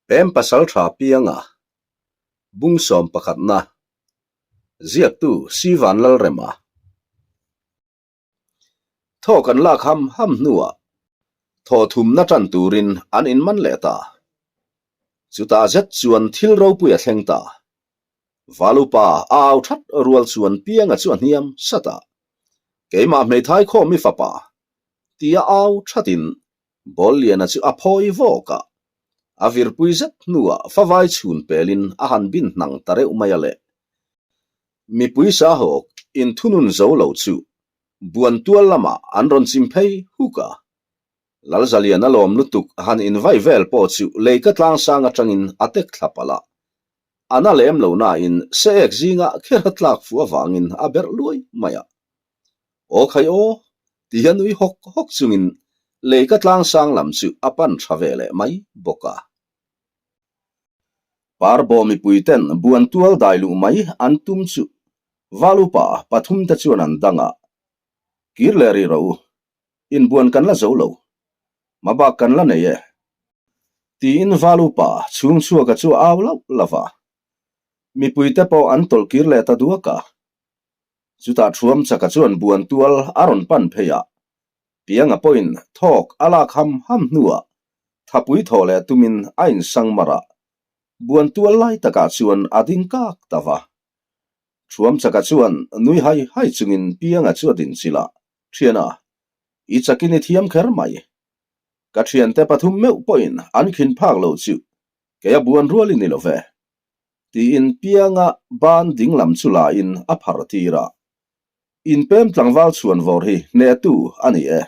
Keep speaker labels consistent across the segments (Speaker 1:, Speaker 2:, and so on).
Speaker 1: Pem Pasaltha Pianga, Bung sawm pakhatna, Ziaktu Sivan Lalrema. Thaw kan lak ham ham hnuah thaw thumna tan turin an inman leh ta. Chutah zet chuan thil ropui a thleng ta. Valupa a au that rual chuan Pianga chu a hniam sat a, Keimah hmeithai khawm i fapa, tia au thatin Bawlliana chu a phawi vawk a, a virpui zet hnuah favai chhun pelin a han bin hnang ta reuh mai a le. Mipui sahawk inthunun zo lo chu buan tual lamah an rawn chim phei huk a. Lalzalian a lawm lutuk han invai vel pawh chu leika tlangsang atangin a tek thla palh a. A na lem lo nain se ek zingah kher a tlak fuh avangin a berh luai mai a. Aw khai aw! Ti hian nui hawk hawk chungin leika tlangsang lam chu a pan tha ve leh mai bawk a. Parbaw mipui ten buan tual dai luh mai an tum chu Valupa pathum te chuan an dang a, Kir leh rih rawh u, inbuan kan la zo lo, mabak kan la nei e, tiin Valupa chhung chhuaka chu a au lauh lauh a. Mipui te pawh an tawlh kir leh ta duak a. Chutah Thuam chaka chuan buan tual a rawn pan phei a, Pianga pawhin thawk a lak ham ham hnuah thapui thaw leh tumin a insang mar a, buan tual lai takah chuan a ding kak ta va. Thuam chaka chuan nui hai hai chungin Pianga chu a din chilh a, Thiana, i chakin i thiam kher mai. Ka thiante pathum meuh pawhin an khin phak lo chu kei a buan rual i ni lo ve. Tiin Pianga ban dinglam chu lain a phar tir a. Inpem tlangval chhuan vawr hi hnehtu a ni e.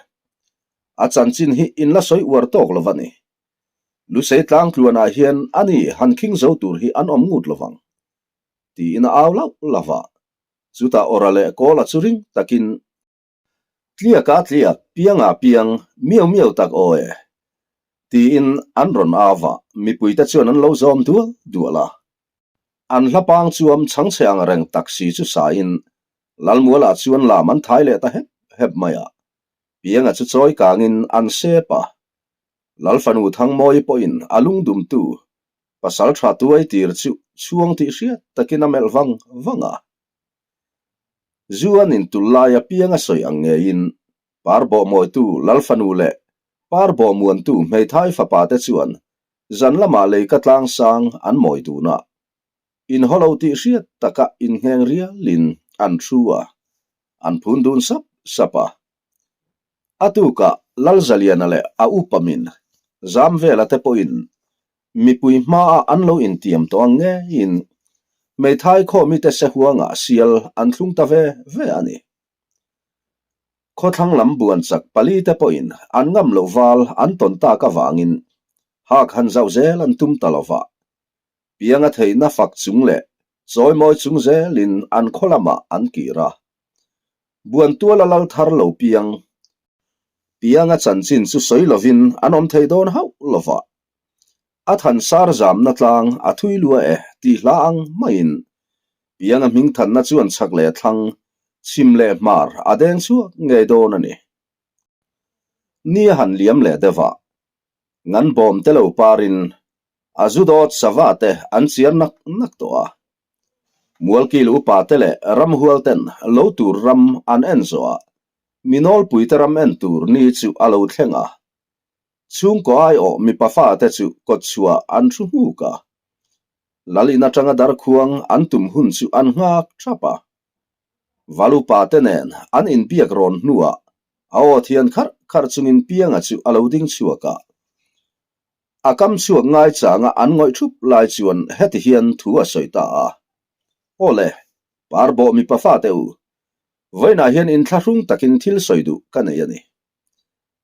Speaker 1: A chanchin hi in la sawi uar tawk lo va ni. Lusei tlang tluanah hian a ni han khing zo tur hi an awm ngut lovang. Tiin a au lauh lauh a. Chutah Awra leh Kawla chu ring takin Tliak a tliak, piang a piang, miau miau tak aw e. Tiin an rawn au a, mipuite chuan an lo zawm dual dual a. An hla pang chuam chhangchhe ang reng tak si chu sain Lalmualah chuan lam an thai leh ta hep hep mai a. Pianga chu chawi kangin an sep a. Lalfanu Thangmawi pawhin a lungdumtu pasal tha tuai tir chu chhuang tih hriat takin a melh vang vang a. Zu an intul lai apiang a sawi ang ngeiin par bawhmawitu Lalfanu leh par bawhmuantu hmeithai fapa te chuan zan lamah leika tlang sang an mawi dun a. Inhaw lo tih hriat taka inngheng rialin an thu a, an phun dun sap sap a. A tukah Lalzaliana leh a upamin Zamvela te pawhin Mipui hmaah an lo intiam tawh ang ngeiin hmeithai khawmite se huangah sial an thlung ta ve ve a ni. Khawthlang lam buan chak palite pawhin an ngam loh val an tawn tak avangin hak han zauh zel an tum ta lo va. Pianga theihna fak chung leh chawimawi chung zelin an khaw lamah an kir a. Buan tuala lal thar lo piang. Pianga chanchin chu sawi lovin an awm thei dawn hauh lo va. A than sar zamna tlang a thui lua e tih hla ang maiin Pianga hming thanna chuan chhak leh thlang, chhim leh hmar a deng chhuak ngei dawn a ni. Ni a han liam leh deuh a, ngan bawm te lo parin a zu dawt sava te an chiar nak nak tawh a. Mualkil upa te leh ramhual ten lo tur ram an en zawh a, mi nawlpui te ram en tur ni chu a lo thleng a. Chhungkaw aiawh mipa fate chu kawtchhuah an thu hmuk a. Lal in atanga darkhuang an tum hun chu an nghak thap a. Valupa te nen an inbiak rawn hnuah a aw thian kharh kharh chungin Pianga chu a lo ding chhuak a. A kam chhuak ngai changa an ngawih thup lai chuan heti hian thu a sawi ta a, Aw le, Parbawh mipa fate u, vawiinah hian inthlahrung takin thil sawi duh ka nei a ni.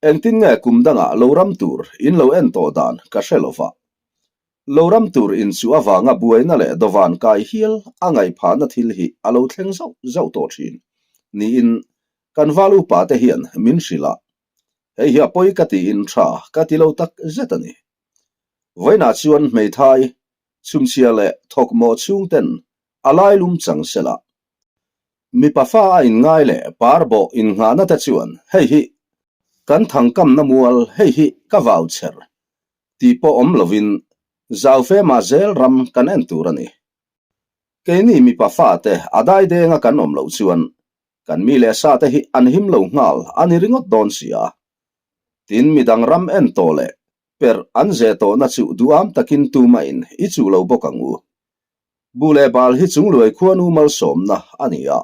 Speaker 1: Engtin nge kum dangah lo ram tur in lo en tawh dan ka hre lo va. Lo ram tur in chu avanga buaina leh dawvan kai hial a ngaihphahna thil hi a lo thleng zauh zauh tawh thin niin kan val upa te hian min hrilh a. Hei hi a pawi ka tiin tha ka ti lo tak zet a ni. Vawiinah chuan hmeithai, chhumchhia leh thawkmawh chhungten a lailum chang sela. Mipa fa a inngai leh par bawh innghahna te chuan hei hi kan thangkamna mual, hei hi ka vau chher tih pawh awm lovin. Zau fe mah zel ram kan en tur a ni. Keini mipa fate a daidenga kan awm loh chuan kan mi leh sa te hi an him lo nghal a ni ringawt dawn si a. Tin midang ram en tawh leh perh an ze tawhna chu duham takin tumahin i chuh lo bawk ang u. Bu leh bal hi chungluai khuanu malsawmna a ni a.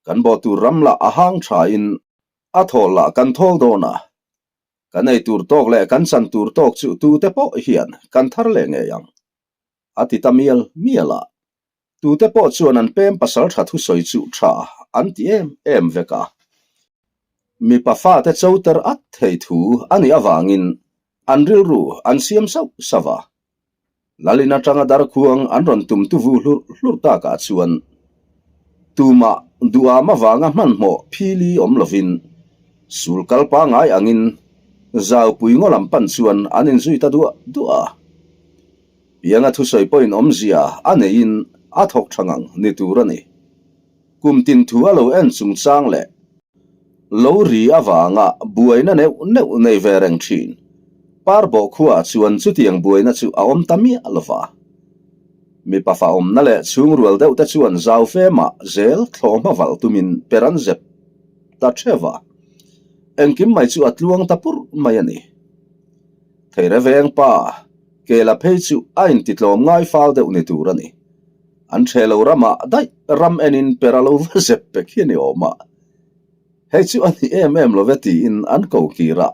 Speaker 1: Kan bawh tur ram lah a hang thain a thawl lah kan thawl dawn a. Kan ei tur tawk leh kan chan tur tawk chu tute pawh hian kan thar leh ngei ang. A ti ta mial mial a. Tute pawh chuan an pem pasal tha thusawi chu tha an ti em em vek a. Mipa fate cho ter at thei thu a nih avangin an rilru an siam sauh sauh a. Lalin atanga darkhuang an rawn tum tuvu hlurh hlurh takah chuan tumah duham avanga hmanhmawh phili awm lovin sul kal pangai angin zaupui ngaw lam pan chuan an inzui ta duah duah a. Pianga thusawi pawhin awmzia a neiin a thawk tha ngang ni tur a ni. Kum tin thu a lo en chungchang leh lo ri avanga buaina neuh neuh nei ve reng thin. Parbawh khuaah chuan chutiang buaina chu a awm ta miah lo va. Mipa fa awmna leh chhungrual deuh te chuan zau fe mah zel thlawh hma valh tumin per an zep ta theuh a. Engkim mai chu a tluang ta purh mai a ni. Theire veng pa Kela phei chu a intitlawm ngai fal deuh ni tur a ni. An ṭhe lo ramah daih ram enin per a lo va zep pek hi a ni awm a. Hei chu a ni em em lo ve tiin an ko kir a,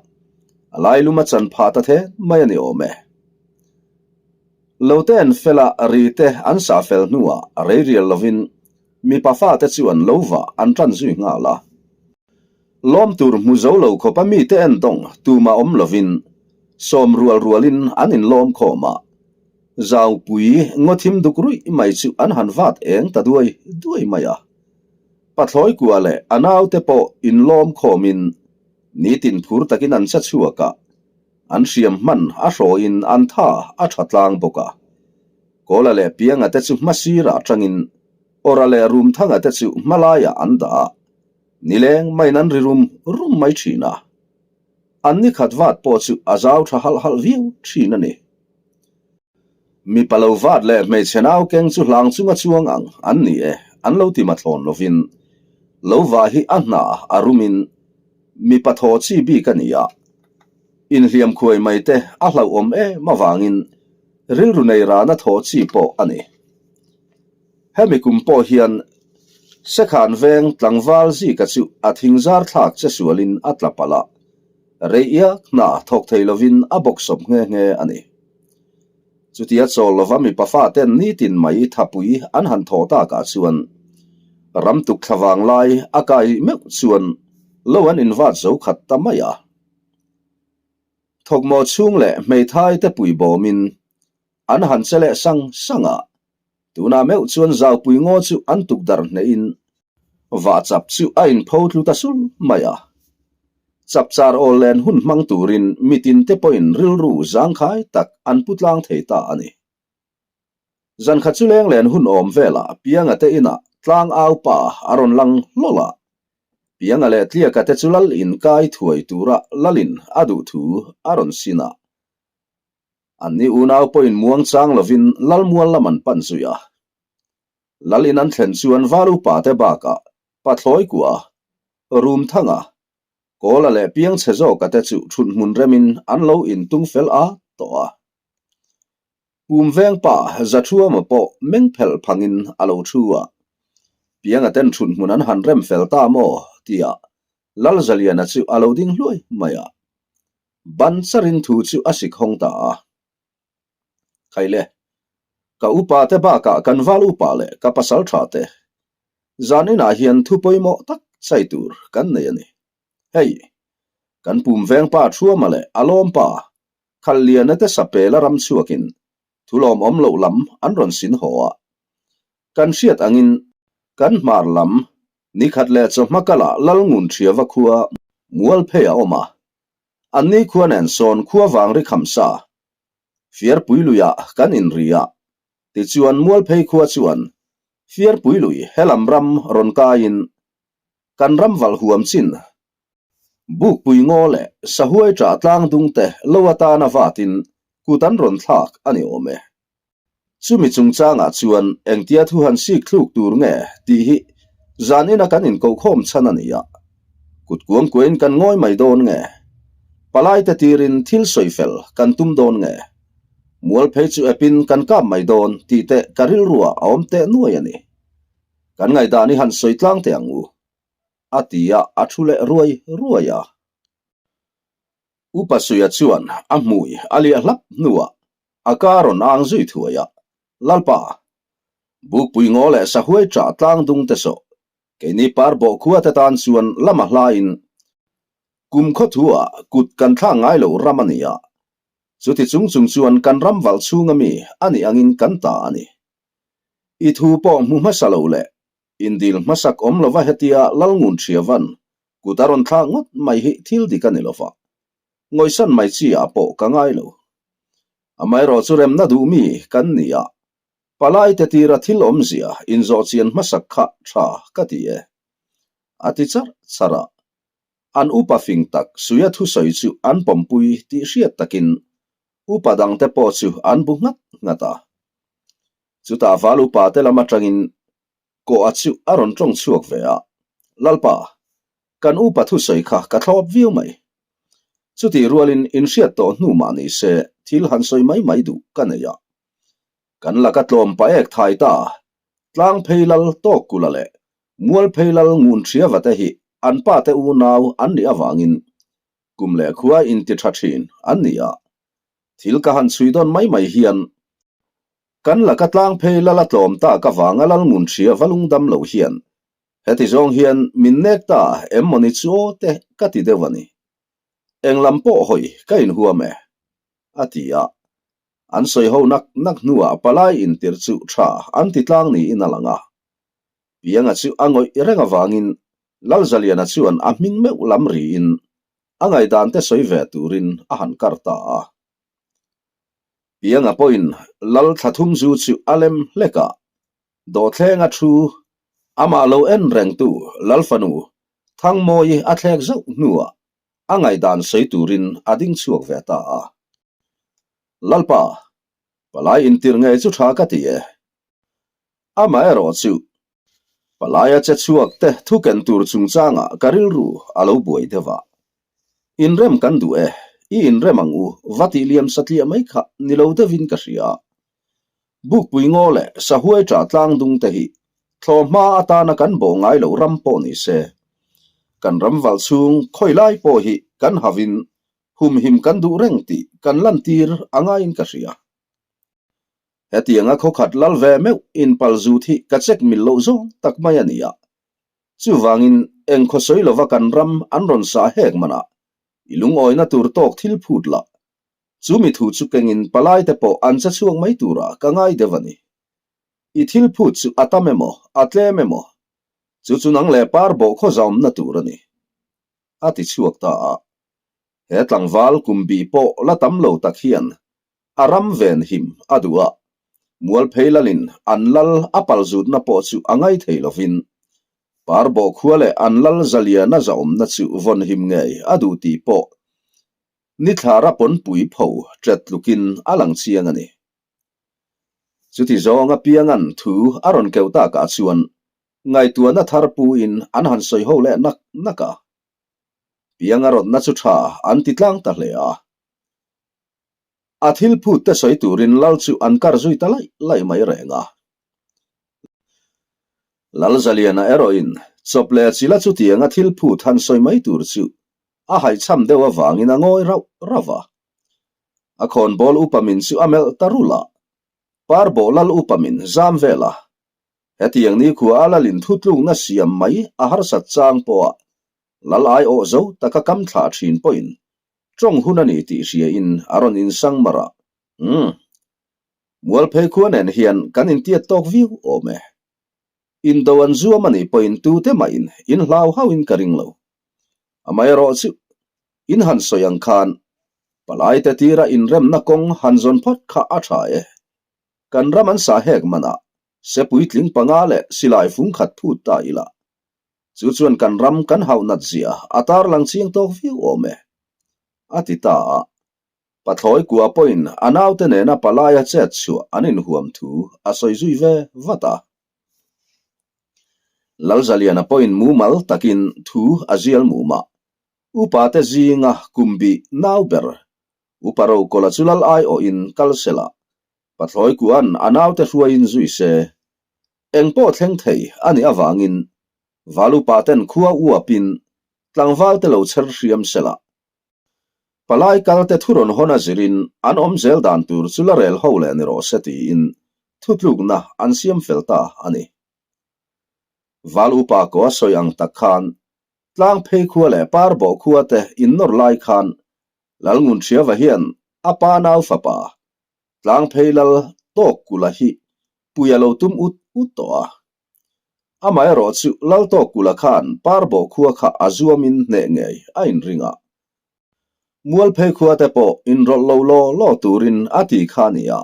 Speaker 1: a lailum a chan phah ta then mai a ni awm e. Lo te an fel a, ri te an sah fel hnuah rei rial lovin mipa fate chu an lo vah an ṭan zui nghal a. Lawm tur hmu zo lo khawpa mite endawng tumah awm lovin sawm rual rualin an inlawm khawm a, Zaupui ngaw thim duk ruih mai chu an han vat eng ta duai duai mai a. Pathlawi kua leh a naute pawh inlawm khawmin nitin phur takin an che chhuak a, an hriam hman a hrawiin an tha a tha tlang bawk a. Kawla leh Pianga te chu hmasirah atangin Awra leh Rumthanga te chu hmalaiah an dah a. Nileng maiin an ri rum rum mai thin a, an ni khat vat pawh chu a zau tha halh halh viau thin a ni. Mipa lo vat leh hmeichhe nau keng chu hlang chunga chuang ang an ni e, an lo ti mathlawn lovin lo vah hi a hna a rumin mipa thaw chi bik a ni a, inhliam khuai mai te a hlauhawm em avangin rilru nei rana thaw chi pawh a ni. Hemi kum pawh hian Sekhan veng tlangval zika chu a thingzar thlak che sualin a tla palh a, rei iak hna thawk thei lovin a bawk sawp nghe nghe a ni. Chutia chawl lova mipa faten nitin mai thapui an han thawh takah chuan ramtuk thla vanglai a kai meuh chuan lo an invat zo khat ta mai a. Thawkmaw chhung leh hmeithai te pui bawmin an han che leh sang sang a, Tunah meuh chuan Zaupui ngaw chu an tukdarh hnehin vahchap chu a inpho tlu ta sul mai a. Chapchar awl len hun hmang turin mitin te pawhin rilru zangkhai tak an pu tlang thei ta a ni. Zankhat chu leng len hun awm velah Pianga te inah tlang au pa a rawn lang hlawl a. Pianga leh Tliaka te chu lal inkai thuai tura lalin a duh thu a rawn sin a. Anni unau pawhin muang chang lovin Lalmual lam an pan zui a. Lal in an thlen chuan Val upa te bakah Pathlawi kua, Rumthanga, Kawla leh Piangchhe zawka te chu thut hmun remin an lo intung fel a tawh a. Pum veng pa Zathuama pawh meng phelh phangin a lo thu a. Pianga ten thut hmun an han rem fel ta maw tia Lalzaliana chu a lo ding hluai mai a. Ban charin thu chu a sik hawng ta a. Khaile, ka upa te bakah kan val upa leh ka pasal tha te, zan inah hian thu pawimawh tak chai tur kan nei a ni. Hei, kan pum vengpa Thuama leh a lawmpa Khalhliana te sapela ram chhuakin thu lawmawm loh lam an rawn sin haw a. Kan hriat angin kan hmar lam nikhat leh chawhma kalah Lalngun Thiava khua Mualphei a awm a. Anni khua nen sawn khua vang ri kham sa Fiarpui luiah kan inri a, tichuan Mualphei khua chuan Fiarpui lui helam ram rawn kaiin kan ram valh huam chin Bukpui ngaw leh Sahuai ṭah tlang dung te lo atana vatin. kut an rawn thlak a ni awm e. Chumi chungchangah chuan engtia thu han sik thluk tur nge tih hi zan ina kan inkohkhawm chhan a ni a, kut kuang kuain kan ngawi mai dawn nge? Palaite tirin thil sawi fel kan tum dawn nge? Mual phei chu epin kan kap mai dawn tih te ka rilruah a awm teh nuai a ni. Kan ngaihdan i han sawi tlang teh ang u, a ti a, a thu leh ruai ruai a. Upa Suia chuan a hmui a liah hlap hnuah a ka rawn ang zui thuai a, Lalpa, Bukpui ngaw leh sahuai ṭah tlang dung te sawh, keini par bawh khua te tan chuan lama hlain kum khaw thu-ah kut kan thlak ngai lo ram a ni a, chuti chung chung chuan kan ram valh chhunga mi a nih angin kan ta a ni. I thu pawh hmu hmasa lo leh Indil hmasak awm lova hetia Lalngun Thiavan kut a rawn thlak ngawt mai hi thil dik a ni lova, ngawisan mai chi ah pawh ka ngai lo. Amaherawh chu remna duh mi kan ni a, palai te tira thil awmzia inzawh chian hmasak kha tha ka ti e. A ti charh charh a, an upa fing tak Suia thusawi chu an pawmpui tih hriat takin upa dangte pawh chu an bu nghat nghat a. Chutah val upa te lam atangin kawh a chu a rawn tawng chhuak ve a, Lalpa, kan upa thusawi kha ka thlawp viau mai. Chutih rualin inhriat tawh hnu mah ni se thil han sawi mai mai duh ka nei a. Kan laka tlawm pa ek thai ta, tlang phei lal tawk kula leh mual phei lal ngun hria vate hi an pa te unau an nih avangin kum leh khua inti tha thin an ni a. Thil ka han chhui dawn mai mai hian Kan laka tlang phei lal a tlawm tak avanga lal ngun hria va lungdam lo hian heti zawng hian min nek ta em mawni chu aw te ka ti deuh a ni. Eng lam pawh hawi ka inhuam e, a ti a. An sawi ho nak nak hnuah palai intir chu tha an ti tlang niin a lang a. Pianga chu a ngawih reng avangin Lalzaliana chuan a hming meuh lam riin a ngaihdan te sawi ve turin a han kar ta a. Pianga pawhin Lal Thlathum zu chu a lem hlek a, dawhthlenga thu amah lo en rengtu Lal fanu Thangmawi a thlek zauh hnuah a ngaihdan sawi turin a ding chhuak ve ta a. Lalpa, palai intir ngei chu tha ka ti e. Amaherawh chu, palaia che chhuak te thu ken tur chungchangah ka rilru a lo buai deuh a. Inrem kan duh e, i inrem ang u, va tih liam satliah mai kha ni lo deuhin ka hria. Bukpui ngaw leh sahuai ṭah tlang dung te hi thlawh hma atana kan bawh ngai loh ram pawh ni se. Kan ram valh chhung khawi lai pawh hi kan havin humhim kan duh reng tih kan lantir a ngaiin ka hria. Hetianga khawkhat lal ve meuh inpal zut hi ka check mil loh zawng tak mai a ni a. Chuvangin eng khaw sawi lova kan ram an rawn sah hek manah i lungawina tur tawk thil phut lah. Chu mi thu chu kengin palai te pawh an che chhuak mai turah ka ngai deuh a ni. I thil phut chu a tam emaw, a tlem emaw, chu chu nang leh par bawh khaw zaumna tur a ni. A ti chhuak ta a. He tlangval kum bih pawh la tam lo tak hian A ram ven him a duh a, Mualphei lalin an lal a palzutna pawh chu a ngai thei lovin, Parbawh khua leh an lal zaliana zahawmna chu vawn him ngei a duh tih pawh nithlara pawnpui pho ṭet tlukin a lang chiang a ni. Chuti zawng apiangan thu a rawn keuh takah chuan ngaihtuahna thar puin an han sawi ho leh nak nak a. Pianga rawtna chu ṭha an ti tlang ta hle a. A thil phut te sawi turin Lal chu an kar zui ta laih laih mai reng a. Lal Zaliana erawhin chawp leh chila chutianga thil phut han sawi mai tur chu a haihchham deuh avangin a ngawi rauh rauh a. A khawnbawl upa min chu a melh ta rulh a, Parbawh Lal upa min zam vel a. Hetiang nikhua a Lalin thutlukna siam mai a harsat chang pawha Lal aiawh zo taka kam thlah thin pawhin Tawng hun a ni tih hriain a rawn insang mar a, Umm. Mualphei khua nen hian kan intiat tawk viau awm e. Indo an zuam a nih pawhin tute mahin in hlau hauhin ka ring lo. Amaherawh chu in han sawi ang khan palaite tira inremna kawng han zawn phawt kha a tha e. Kan ram an sah hek manah sepuitling panga leh silai fung khat phut ta ila. Chu chuan kan ram kan hauh nat zia a tarlang chiang tawk viau awm e, a ti ta a. Pathlawi kua pawhin a naute nena palaia chet chhuah an inhuam thu a sawi zui ve vat a. Lalzaliana pawhin mumal takin thu a zial mum a, upate zinga kum bih nau ber Upa Rokawla chu lal aiawhin kal sela, Pathlawi kuan a naute hruaiin zui se. Eng pawh thleng thei a nih avangin Val upaten khua uapin tlangvalte lo chher hriam sela, Palai kalte thu rawn hawn a zirin an awm zel dan tur chu la rel ho leh ni rawh se tiin thutlukna an siam fel ta a ni. Val upa ko a sawi ang tak khan tlang phei khua leh par bawh khua te innawr lai khan Lalngunṭhiava hian a pa nau fapa tlang phei lal tawk kula hi pui a lo tum ut ut tawh a. Amaherawh chu Laltawkula khan Parbawh khua kha a zuamin hneh ngei a inring a. Mualphei khua te pawh inrawlh lo law law turin a ti kha a ni a.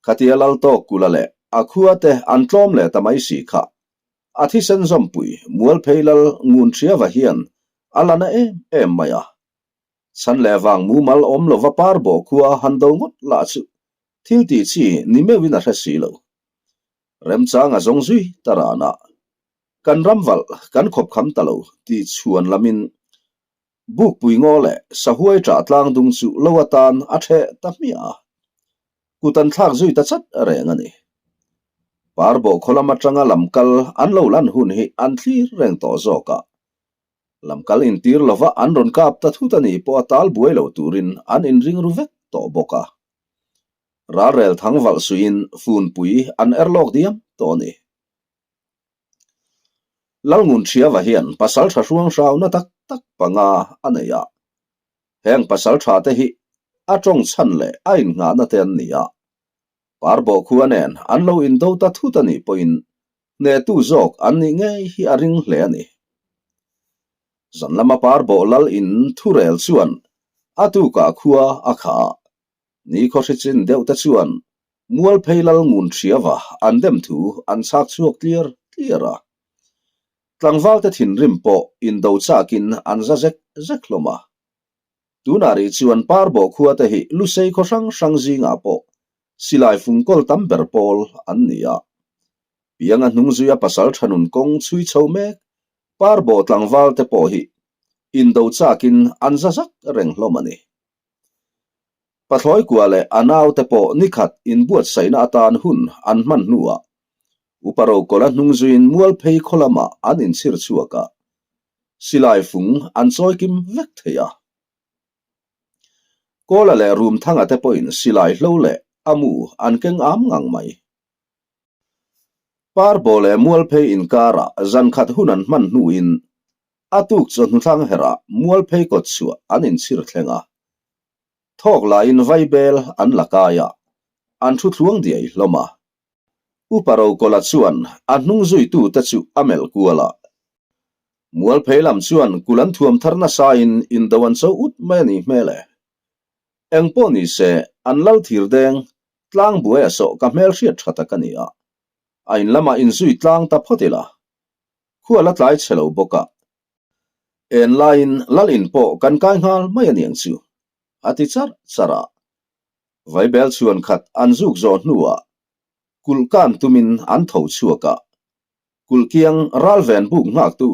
Speaker 1: Khatia Laltawkula leh a khua te an tlawm leh ta mai si kha a thisen zawmpui Mualphei Lal Ngunṭhiava hian a la na em em mai a. Chhan leh vang mumal awm lova Parbawh khua han do ngawt lah chu thil tih chi ni meuhin a hre si lo. Remchang a zawng zui ta ran a, kan ram valh kan khawp kham ta lo tih chhuan lamin Bukpui ngaw leh Sahuai ṭah tlang dung chu lo atan a ṭheh ta hmiah a, kut an thlak zui ta chat reng a ni. Parbawh khaw lam aṭanga lamkal an lo lan hun hi an thlir reng tawh zawk a, lamkal intir lova an rawn kap ta thut a nih pawh a tal buai lo turin an inring ru vek tawh bawk a. Ralrel thang valh suiin funpui an er lawk diam tawh a ni. Lalngunṭhiava hian pasalṭha hruang hrauna tak tak panga a nei a. Heng pasalṭha te hi a tawng chhan leh a innghahna te an ni a. Parbawh khua nen an lo indo ta thut a nih pawhin hnehtu zawk an nih ngei hi a ring hle a ni. Zan lama Parbawh lal in thurel chuan a tukah khua a khah a. Ni khawhri chin deuh te chuan Mualphei lal ngun hriava an dem thu an chhak chhuak tliar tliar a. Tlangval te thinrim pawh indo chakin an za zek zek hlawm a. Tunah rih chuan Parbawh khua te hi Lusei khaw hrang hrang zingah pawh silai fungkawl tam ber pawl an ni a. Pianga hnung zuia pasal tha nun kawng chhui chho mek Parbawh tlangval te pawh hi indo chakin an za zak reng hlawm a ni. Pathlawi kua leh a naute pawh nikhat inbuatsaihna atan hun an hman hnuah Upa Rokawla hnung zuiin Mualphei khaw lamah an inchhir chhuak a, silai fung an chawi kim vek thei a. Kawla leh Rumthanga te pawhin silai hlo leh a mu an keng am ngang mai. Parbaw leh Mualphei inkarah zankhat hun an hman hnuin A tuk chu hnuthlang herah Mualphei kawt chhuah an inchhir thleng a. Thawk laiin vaibel an la kai a, an thu thluang diai hlawm a. Upa Rokawla chuan a hnung zuitute chu a melh kual a. Mualphei lam chuan kul an thuam thar nasain indo an cho ut mai a nih hmel e. Eng pawh ni se, an lal thir deng, tlang buai a sawh ka hmel hriat tha tak a ni a. A in lamah inzui tlang ta phawt ila. Khua la tlai chhe lo bawk a. En laiin lal in pawh kan kai nghal mai a niang chu, a ti charh charh a. Vaibel chhuan khat an zuk zawh hnuah kulh kan tumin an tho chhuak a. Kulh kiang ralven buk nghaktu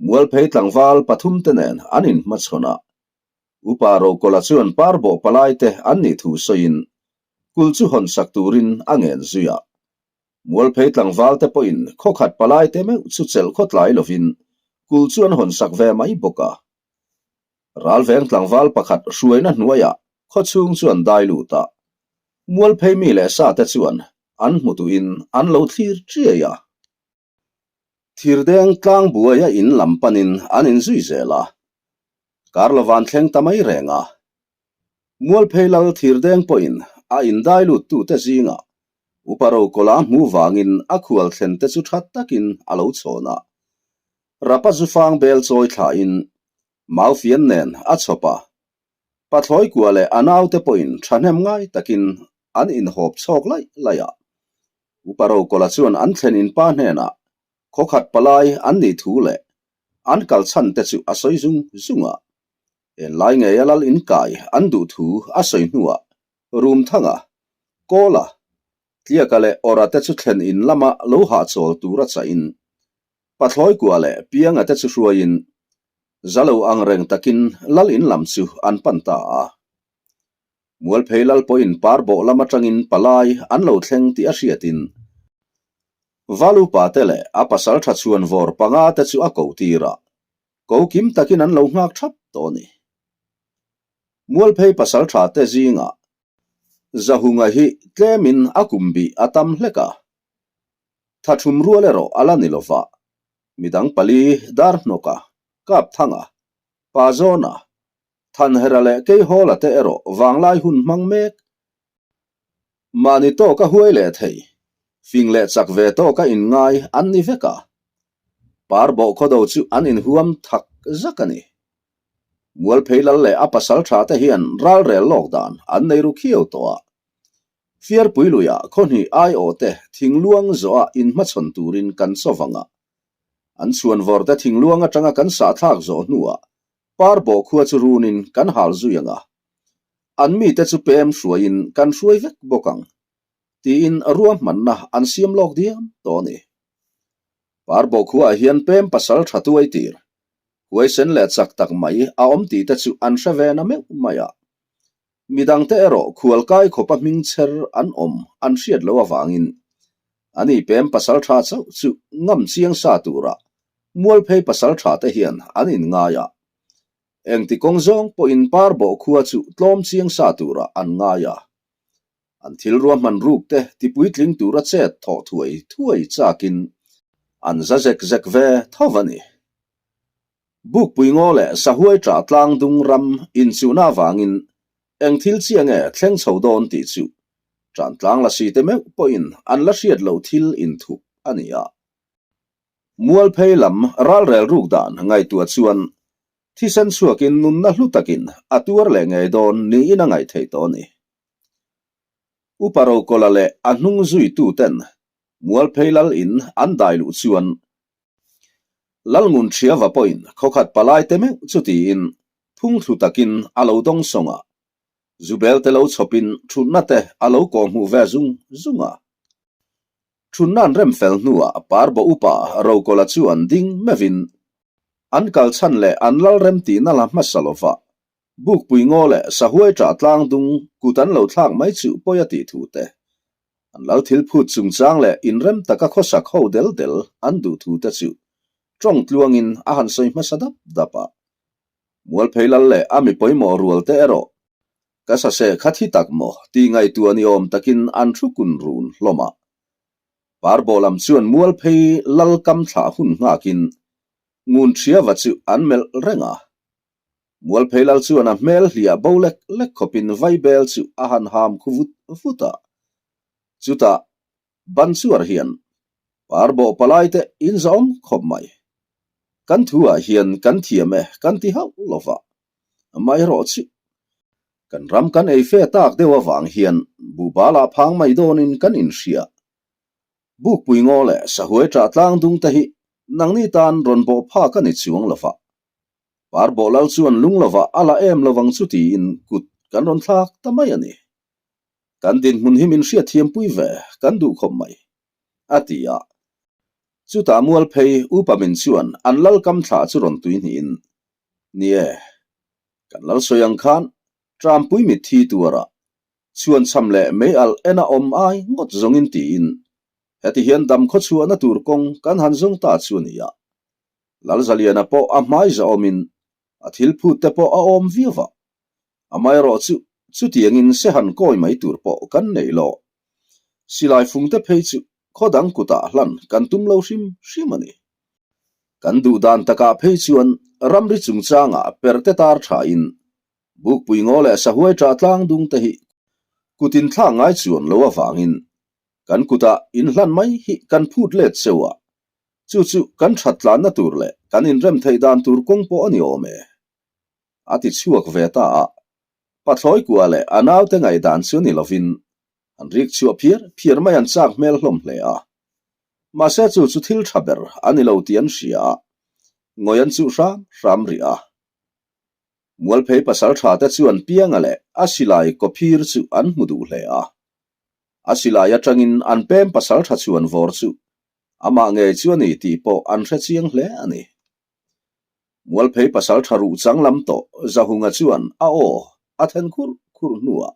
Speaker 1: Mualphei tlangval pathumte nen an inhmachhawn a. Upa Rokawla chuan parbawh palaite an nih thu sawiin kulh chu hawn sak turin a ngen zui a. Mualphei tlangval te pawhin khawkhat palai te meuh chu chelh khawtlai lovin kul chu an hawn sak ve mai bawk a. Ralveng tlangval pakhat hruaina hnuaiah khawchhung chu an dai lut a. Mualphei mi leh sa te chuan an hmu tuhin an lo thlir chiai a. Thirdeng tlang buaia in lam panin an inzui zel a. Kar lovan thleng ta mai reng a. Mualphei lal thirdeng pawhin a indai luttute zingah Upa Rokawla hmu vangin a khual thlen te chu tha takin a lo chhawn a. Rapa zufang bel chawi thlain Maufian nen a chhawp a. Pathlawi kua leh a naute pawhin thahnem ngai takin an inhawp chhawk laih laih a. Upa Rokawla chuan an thlen in pa hnenah khawkhat palai an nih thu leh an kal chhan te chu a sawi zung zung a. Enlai ngeia lal inkai an duh thu a sawi hnuah Rumthanga, Kawla, Tliaka leh Awra te chu thlen in lama lo hahchawl tura chahin Pathlawi kua leh Pianga te chu hruaiin Zalo ang reng takin lal in lam chu an pan ta a. Mualphei lal pawhin par bawh lam atangin palai an lo thleng tih a hriatin Valupa te leh a pasal tha chhuan vawr panga te chu a ko tir a, ko kim takin an lo nghak thap tawh a ni. Mualphei pasal tha te zingah Zahunga hi tlemin a kum bih a tam hlek a, tha thum rual erawh a la ni lova, midang pali Darhnawka, Kapthanga, Pazawna, Thanhera leh Keihawla te erawh vanglai hun hmang mek. Mahni tawka huai leh thei, fing leh chak ve tawka inngai an ni vek a. Par bawh khawdo chu an inhuam thak zak a ni. Mualphei lal leh a pasal tha te hian ralrel lawk dan an nei ru khiau tawh a. Fiarpui luiah khawhnih aiawh te thingluang zawha inhmachhawn turin kan chaw vang a. An chhuanvawr te thingluang atanga kan sahthlak zawh hnuah Par bawh khua chu runin kan hal zui ang a, an mite chu pem hruaiin kan hruai vek bawk ang, tiin ruahmanna an siam lawk diam tawh a ni. Par bawh khuaah hian pem pasal tha tuai tir, huaisen leh chak tak mai a awm tih te chu an hre ve na meuh mai a. Midangte erawh khualkai khawpa hming chher an awm an hriat loh avangin ani pem pasal tha chauh chu ngam chiang sa turah Mualphei pasal tha te hian an inngai a, engti kawng zawng pawhin par bawh khua chu tlawm chiang sa turah an ngai a. An thil ruahman ruk te tipuitling tura chet thawh thuai thuai chakin an za zek zek ve tho a ni. Bukpui ngaw leh sahuai ṭah tlang dung ram inchuhna avangin eng thil chiah nge thleng chho dawn tih chu ṭan tlang la si te meuh pawhin an la hriat loh thil inthup a ni a. Mualphei lam ralrel ruk dan ngaihtuah chuan thisen chhuakin nunna hlu takin a tuar leh ngei dawn niin a ngaih theih tawh a ni. Upa Rokawla leh a hnung zuituten Mualphei lal in an dai luh chuan Lalngun Thiava pawhin khawkhat palai te meuh chu tiin phungthlu takin a lo dawng sawng a, Zubel te lo chhawpin thutna te a lo kawhhmuh ve zung zung a. Thutna an rem fel hnuah Parbo upa Rokawla chu an ding meuhin an kal chhan leh an lal rem tihna la hmasa lova Bukpui ngaw leh sahuai ṭah tlang dung kut an lo thlak mai chu pawi a tih thu te, an lal thil phut chungchang leh inrem taka khawsak ho del del an duh thu te chu ṭawng tluangin a han sawi hmasa dap dap a. Mualphei lal leh a mi pawimawh rual te erawh ka sase kha thi tak maw tih ngaihtuah ni awm takin an thu kun run hlawm a. Parbaw lam chuan Mualphei lal kam thlah hun nghakin ngun ṭhiava chu an melh reng a. Mualphei lal chuan a hmel hliah bo lek lek khawpin vaibel chu a han ham khu vut vut a. Chutah ban chuar hian Parbawh palai te in zawm khawp mai. Kan thu ah hian kan thiam e kan ti hauh lo va. Amaherawh chu kan ram kan ei fe tak deuh avang hian buhbal ah phang mai dawnin kan inhria. Bukpui ngaw leh sahuai ṭah tlang dung te hi nangni tan rawn bawh phak a ni chuang lo va. Parbawh lal chuan lung lovah a la em lovang chu tiin kut kan rawn thlak ta mai a ni. Kan dinhmun hi min hriatthiampui ve kan duh khawp mai, a ti a. Chutah Mualphei upa min chuan an lal kam thlah chu rawn tui hnihin, Ni e, kan lal sawi ang khan Trampui mitthi tuarah chhuanchham leh mei alh ena awm ai ngawt zawngin tiin heti hian dam khawchhuahna tur kawng kan han zawng ta chu a ni a. Lalzaliana pawh a hmai zahawmin a thil phut te pawh a awm viau va, amaherawh chu chutiangin se han kawi mai tur pawh kan nei lo. Silai fung te phei chu khaw dang kutah hlan kan tum lo hrim hrim a ni. Kan duh dan takah phei chuan ramri chungchangah perte tar thain Bukpui ngaw leh sahuai ṭah tlang dung te hi kutin thlak ngai chuan lo avangin kan kutah inhlan mai hi kan phut let cheu a, Chu chu kan that tlanna tur leh kan inrem theih dan tur kawng pawh a ni awm e. A ti chhuak ve ta a, Pathlawi kua leh a naute ngaihdan chu ni lovin an rik chhuah phiar phiar mai an chak hmel hlawm hle a. Mahse chu chu thil tha ber a ni lo tih an hria a, ngawi an chuh hram hram rih a. Mualphei pasalṭhate chuan Pianga leh a silai kawphir chu an hmu duh hle a. A silai aṭangin an pem pasalṭha chhuan vawr chu amah ngei chu a ni tih pawh an hre chiang hle a ni. Mualphei pasalṭha ruh chang lam tawh Zahunga chuan a aw a then khurh khurh hnuah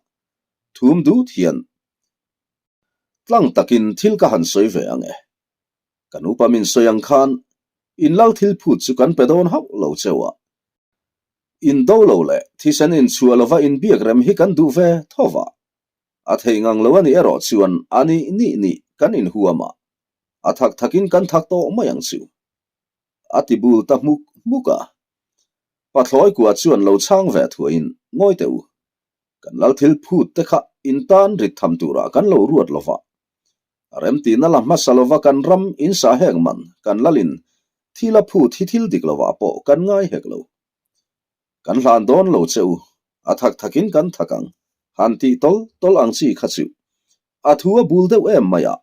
Speaker 1: thum dut hian tlang takin thil ka han sawi ve ang e. Kan upa min sawi ang khan in lal thil phut chu kan pe dawn hauh lo cheu a. In do lo leh thisen inchhuah lova inbiak rem hi kan duh ve tho va. A theih ngang lo a nih erawh chuan a nih nih nih kan inhuam a, a thak thakin kan thak tawh mai ang chu. A ti bul ta hmuk hmuk a. Pathlawi kua chuan lo chhang ve thuaiin ngawi teh u. Kan lal thil phut te kha in tan rit tham turah kan lo ruat lo va. Remtihna la hmasa lova kan ram in sah hek man kan lalin thil a phut hi thil dik lovah pawh kan ngai hek lo. Kan hlan dawn lo che u, a thak thakin kan thak ang, han tih tawl tawl ang chi kha chu a thu a bul deuh em mai a.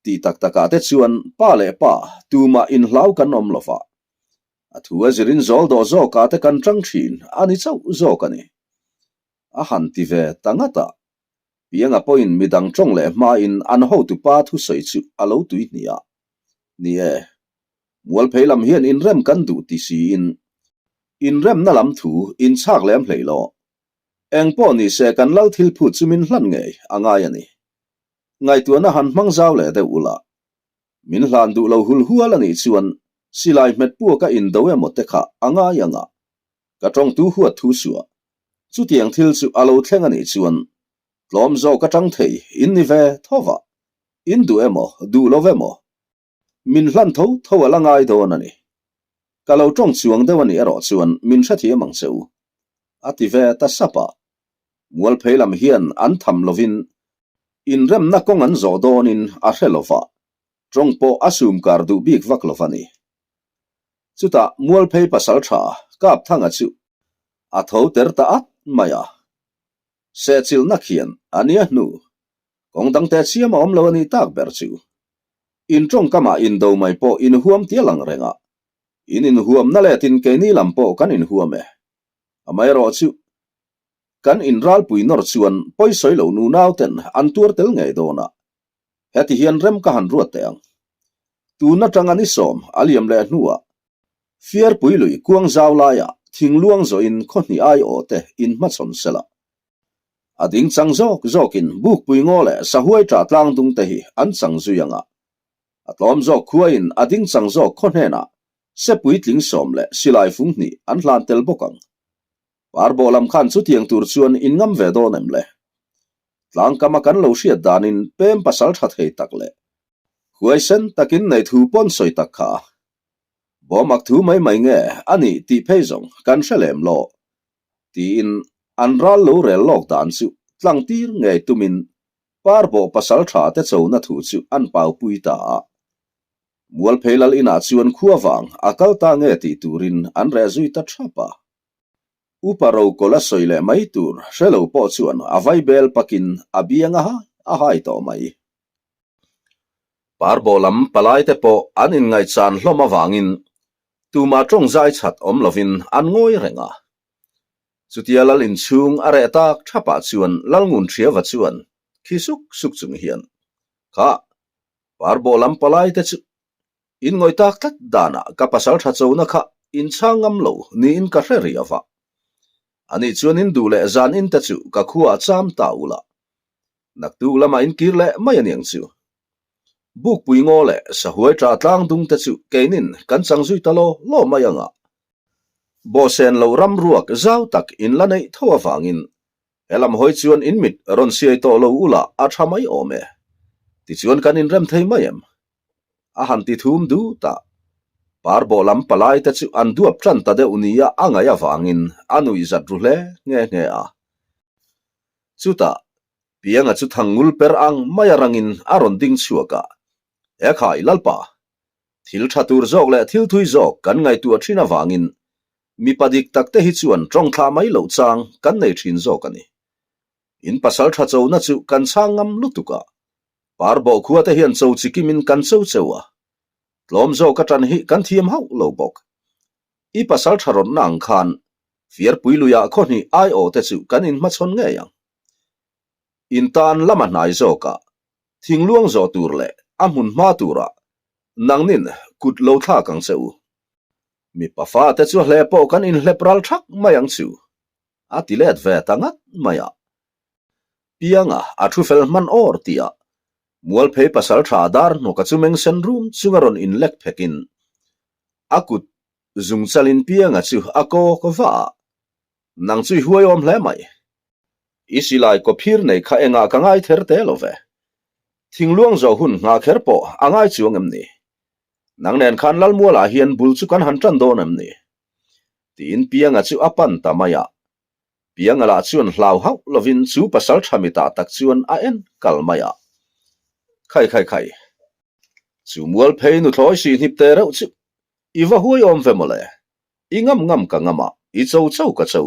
Speaker 1: Tih tak takah te chuan pa leh pa tumah inhlau kan awm lova, a thu a zirin zawl dawh zawkah te kan tang thin a ni chauh zawk a ni. A han ti ve ta ngat a, Pianga pawhin midang tawng leh hmain an hotupa thusawi chu a lo tui hnih a. Ni e, Mualphei lam hian inrem kan duh ti siin inremna lam thu inchhak lem hlei lo. Eng pawh ni se kan lal thil phut chu min hlan ngei a ngai a ni. Ngaihtuahna han hmang zau leh deuh ula. Min hlan duh lo hul hual a nih chuan silai hmet puaka indo emaw te kha a ngai ang a. Ka tawngtu huat thu suah. Chutiang thil chu a lo thleng a nih chuan tlawm zawk atang thei in ni ve tho va, in duh emaw duh lo emaw min hlan tho tho a la ngai dawn a ni. Ka lo tawng chuang deuh a nih erawh chuan min hrethiam ang che u, a ti ve ta sap a. Mualphei lam hian an tham lovin inremna kawng an zawh dawnin a hre lo va, tawng pawh a sumkar duh bik vak lo va ni. Chutah Mualphei pasal tha Kapthanga chu a tho ter ta at mai a. Sehchilhna khian a nia hnu kawng dangte chiam a awm lo a nih tak ber chu. In tawngkamah indo mai pawh inhuam tial ang reng a, in inhuamna letin keini lam pawh kan inhuam e. Amaherawh chu kan inralpui nawr chuan pawisawi lo nunau ten an tuar tel ngei dawn a, Heti hian rem ka han ruat teh ang. Tun atanga ni sawm a liam leh hnuah Fiarpui lui kuang zau laiah thingluang zawhin khawhnih aiawh te inhmachhawn sela. A ding chang zawk zawkin Bukpui ngaw leh Sahuai ṭah tlang dung te hi an chang zui ang a. A tlawm zawk khuain a ding chang zawk khaw hnenah sepui tling sawm leh silai fung hnih an hlan tel bawk ang. Parbawh lam khan chutiang tur chuan in ngam ve dawn em le? Tlangkama kan lo hriat danin pem pasal tha thei tak leh huaisen takin nei thu pawn sawi tak kha a bawmak thu mai mai nge a nih tih phei zawng kan hre lem lo tiin an ral lo rel lawk dan chu tlang tir ngei tumin Parbawh pasal tha te chona thu chu an paupui ta a. Mualphei lal inah chuan khua vang a kal ta nge tih turin an reh zui ta thap a. Upa Rokawla sawi leh mai tur hre lo pawh chuan a vai bel pakin a biang a hai a hai tawh mai. Parbawh lam palai te pawh an inngaihchan hlawm avangin tumah tawng zai chhat awm lovin an ngawi reng a. Chutia lal inchhung a reh tak thapah chuan Lalngun Thiava chuan khi suk suk chung hian, Kha, Parbawh lam palai te chu In ngawi tak tlat danah ka pasal tha chona kha in chhang ngam lo niin ka hre rih ava. Ani chuan in duh leh zan in te chu ka khuaah cham ta ula. Naktuk lamah in kir leh mai aniang chu. Bukpui ngaw leh sahuai tah tlang dung te chu keinin kan chang zui ta law law mai anga. Bawhsen lo ram ruak zau tak in la neih tho avangin he lam hawi chuan in mit rawn siai tawh lo ula a tha mai awm e. Tichuan kan inrem thei mai em? A han ti thum dut a, Parbawh lam palai te chu an duap tan ta deuh nia a ngaih avangin a nuih zat ru hle nghe nghe a. Chutah, Pianga chu thangngul per ang mai a rangin a rawn ding chhuak a, Ekhai Lalpa, thil tha tur zawk leh thil thui zawk kan ngaihtuah thin avangin mipa dik tak te hi chuan tawng thlah mai loh chang kan nei thin zawk a ni. In pasal tha chona chu kan chhang ngam lutuk a, Parbawh khua te hian cho chi kimin kan cho cheu a, tlawm zawk a tan hi kan thiam hauh lo bawk. I pasal tha rawtna ang khan. Fiarpui luiah khaw hnih aiawh te chu kan inhmachhawn ngei ang. In tan lama hnai zawkah thingluang zawh tur leh a hmun hma turah nangnin kut lo thlak ang che u. Mipa fate chu a hle pawh kan inhlep ral thak mai ang chu, a ti let ve ta ngat mai a. Pianga a thu fel hman awr tih ah Mualphei pasaltha dar hnawka chu mengsen rum chunga rawn inlek phekin a kut zungchalin Pianga chu a kawk va a, Nang chu i huaiawm hle mai. I silai kawphir nei kha engah ka ngai ther te lo ve. Thingluang zawh hun nghah kher pawh a ngai chuang em ni? Nang nen khan Lalmualah hian bul chu kan han tan dawn em ni? Tiin Pianga chu a pan ta mai a. Pianga lah chuan hlau hauh lovin chu pasal tha mitah tak chuan a en kal mai a. Khai khai khai. Chu Mualphei nuthlawi sih hnip te reuh chu i va huaiawm ve mawle. I ngam ngam ka ngam a, i cho cho ka cho.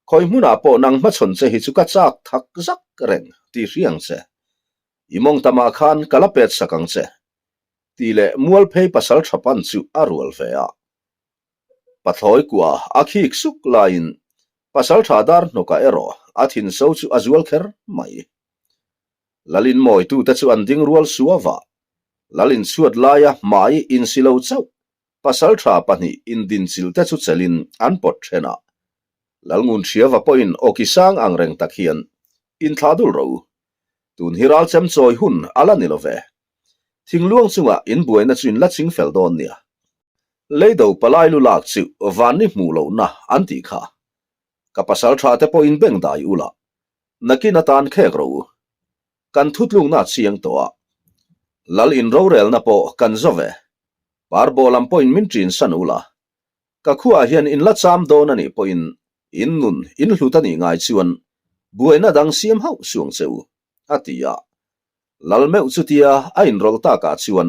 Speaker 1: Khawi hmunah pawh nang hmachhawn che hi chu ka chak thak zak reng tih hria ang che. I mawng tamah khan ka la pet sak ang che. Tih leh Mualphei pasal tha pan chu a rual ve a. Pathlawi kuah a khik suk laiin pasal tha dar hnawkah erawh a thin so chu a zual kher mai. Lalin mawitute chu an ding rual suava, Lalin chhuat laia hmai insi lo chauh Pasalṭha pahnih indinchilh te chu chelin an pawt ṭhen a. Lalngunhriava pawhin awki sang ang reng tak hian inthlah dul ro. Tun hi ralchem chawi hun a la ni lo ve. Thingluang chungah inbuaina chu in la ching fel dawn nia. Leido palai lu lak chu vanni hmuh lohna an tih kha. Ka pasalṭha te pawhin beng dai ula, nakin atan khek ro u. Kan thutlukna a chiang tawh a. Lal in rorelna pawh kan zo ve. Parbaw lam pawhin min ṭin san ula. Ka khuaah hian in la cham dawn a nih pawhin in nun in hlut a nih ngai chuan buaina dang siam hauh suang che u, a ti a. Lal meuh chutia a inrawlh takah chuan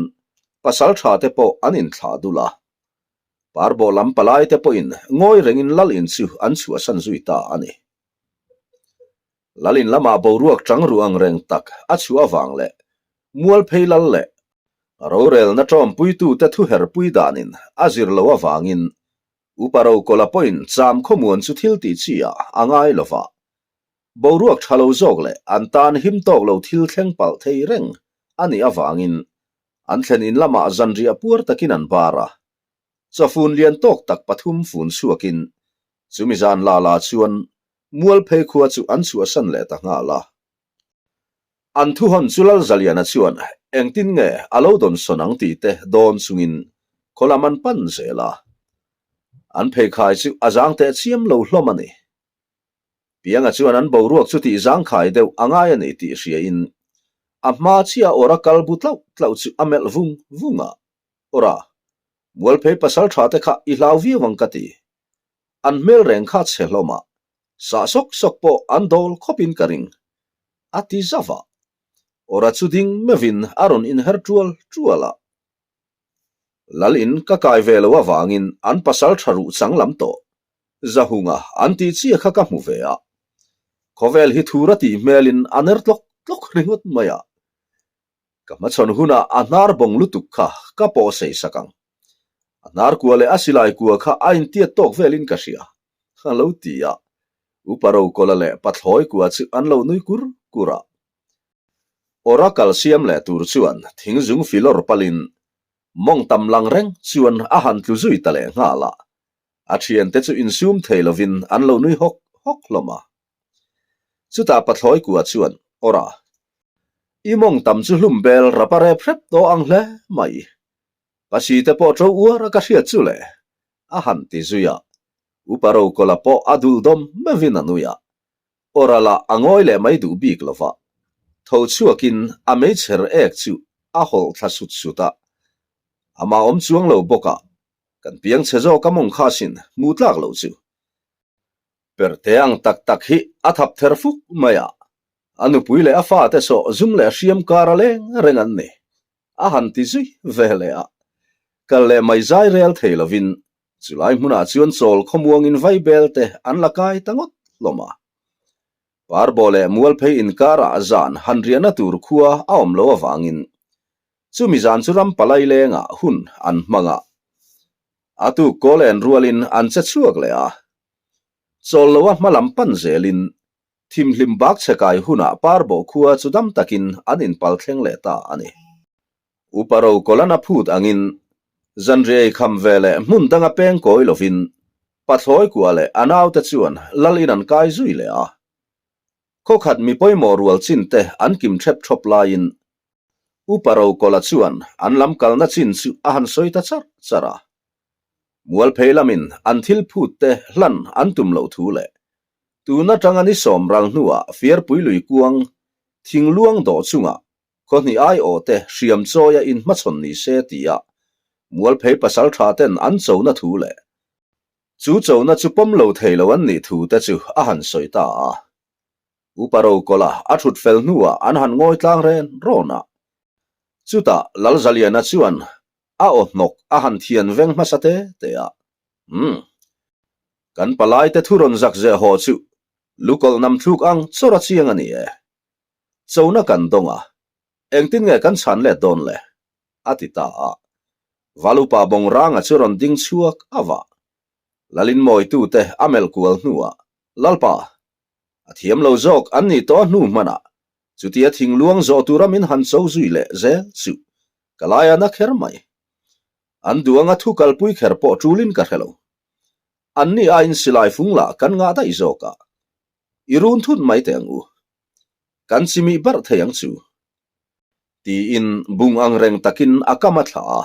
Speaker 1: pasal ṭha te pawh an inthlah dul a. Parbaw lam palai te pawhin ngawi rengin lal in chu an chhuahsan zui ta a ni. Lalin lamah boruak chang ruh ang reng tak a chhuah avang leh Mualphei lal leh rorelna ṭawmpuitute thuherpui danin a zir lo avangin Upa Rokawla pawhin cham khawmuan chu thil tih chi ah a ngai lo va. Boruak ṭha lo zawk leh an tan him tawk lo thil thleng palh thei reng a nih avangin an thlen in lamah zanriah puar takin an bar a. Chawfun lian tawk tak pathum fun chhuakin chumi zan la la chuan Mualphei khua chu an chhuahsan leh ta nghal a. An thuhawn chu Lalzaliana chuan engtin nge a lo dawn sawn ang tih te dawn chungin khaw lam an pan zel a. An pheikhai chu a zang teh chiam lo hlawm a ni. Pianga chuan an boruak chu tih zangkhai deuh a ngai a ni tih hriain a hma chiah awra kal bu tlauh tlauh chu a melh vung vung a. Awra, Mualphei pasal tha te kha i hlau viau ang ka ti. An hmel reng kha chhe hlawm a, sah sawk sawk pawh an dawl khawpin ka ring. A ti zauh a. Awra chu ding meuhin a rawn inher tual tual a. Lal in ka kai ve lo avangin an pasal tha ruh chang lam tawh. Zahunga an tih chiah kha ka hmu ve a. Khawvel hi thur a tih hmelin a ner tlawk tlawk ringawt mai a. Ka hmachhawn hunah a hnar bawng lutuk kha ka pawh sei sak ang. A hnar kua leh a silai kua kha a intiat tawk velin ka hria, a lo ti a. Upa Rokawla leh Pathlawi kua chu an lo nui kur kur a. Awra kal siam leh tur chuan thingzung filawr palin mawng tam lang reng chuan a han tlu zui ta leh nghal a. A thiante chu insum thei lovin an lo nui hawk hawk hlawm a. Chutah Pathlawi kua chuan, Awra, i mawng tam chu hlum bel rap a rep hrep tawh ang hle mai. Pasi te pawh ṭo uar a ka hriat chu le, a han ti zui a. Upa Rokawla pawh a dul dawm meuhin a nui a. Awra lah a ngawi leh mai duh bik lo va. Tho chhuakin a meichher ek chu a hawlh thla sut sut a. Amah awm chuang lo bawk a, kan piang chhe zawk a mawng kha sin hmuh tlak loh chu. Perte ang tak tak hi a thap ther fuk mai a, a nupui leh a fate sawh zum leh hriam kar a leng reng an ni, a han ti zui ve leh a. Kal leh mai zai rel thei lovin chulai hmunah chuan chawl khawmuangin vaibel te an la kai ta ngawt hlawm a. Parbaw leh Mualphei inkarah zan han riahna tur khua a awm lo avangin chumi zan chu ram palai lengah hun an hmang a. A tuk kawl en rualin an che chhuak leh a. Chawl loa hma lam pan zelin thimhlim bak chhe kai hunah Parbawh khua chu dam takin an inpal thleng leh ta a ni. Upa Rokolana phut angin zanriai kham ve leh hmun danga peng kawi lovin Pathlawi kua leh a naute chuan lal in an kai zui leh a. Khawkhat mi pawimawh rual chin te an kim ṭhep ṭhawp laiin Upa Rokawla chuan an lam kalna chin chu a han sawi ta char char a. Mualphei lamin an thil phut te hlan an tum loh thu leh tun atanga ni sawm ral hnuah Fiarpui lui kuang thingluang dawh chungah Khawhnih aiawh te hriam chawia inhmachhawn ni se tia Mualphei pasaltha ten an chona thu leh chu chona chu pawm lo thei lo an nih thu te chu a han sawi ta a. Upa Rokawla a thut fel hnuah an han ngawi tlang ren rawn a. Chutah Lalzaliana chuan a aw hnawk a han thian veng hmasa te te a. Umm. Kan palaite thu rawn zak zeh haw chu lukawlh nam thluk ang chawr a chiang a ni e. Chona kan dawng a, engtin nge kan chhan let dawn le? a ti ta a. Valupa Bawngranga chu rawn ding chhuak a vah. Lalinmawitute a melh kual hnuah, Lalpa, a thiam lo zawk an nih tawh a hnu hmanah chutia thingluang zawh tura min han cho zui leh zel chu ka lai a na kher mai. An duh anga thu kalpui kher pawh tulin ka hre lo. Anni aiin silai fung lah kan ngah daih zawk a. I run thut mai teh ang u. Kan chimih barh thei ang chu. Tiin bung ang reng takin a kam a thlah a.